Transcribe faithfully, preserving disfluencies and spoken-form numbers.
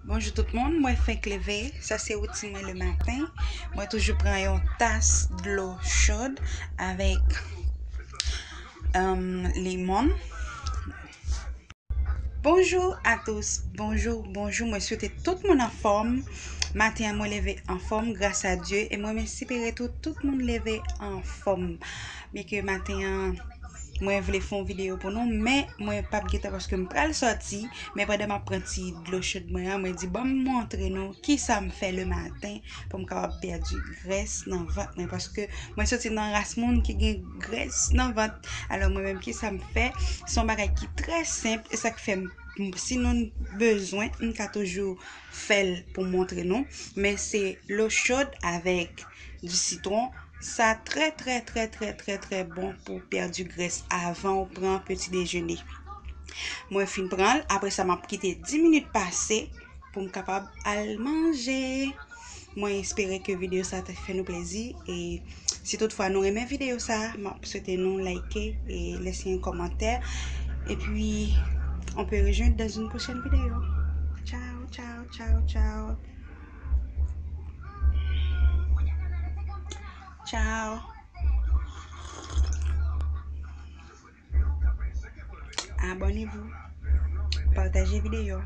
Bonjou tout moun, mwen fenk leve. Sa se woutin mwen le maten. Mwen toujou pran yon tas dlo chòd avèk um, limon. Bonjou a tous, bonjou, bonjou. Mwen swete tout moun anfòm. Maten an mwen leve anfòm gras a Dye e mwen espere tou tout moun leve anfòm. Byenke maten an mwen vle fè yon videyo pou nou, men mwen p ap gentan paske m pral sòti. Men pandan m ap pran ti dlo chòd mwen an, mwen di ban m montre nou kisa m fè le maten pou m kapab pèdi grès nan vant mwen, paske mwen soti nan ras moun ki gen grès nan vant. Alò mwen menm kisa m fè? Se yon bagay ki trè senp e sa k fè m, si nou bezwen, m ka toujou fè l pou montre nou. Men se lo chòd avèk di sitwon. Sa trè trè trè trè trè trè bon pou pèdi grès avan ou pran peti dejene. Mwen fin pran l, apre sa m ap kite dis minit pase pou m kapab al manje. Mwen espere ke videyo sa te fè nou plezi e si toutfwa nou renmen videyo sa, m ap swete nou like e lese yon kòmantè. Epi, on peut rejoindre dans une prochaine vidéo. Ciao, ciao, ciao, ciao. Ciao. Abonnez-vous. Partagez vidéo.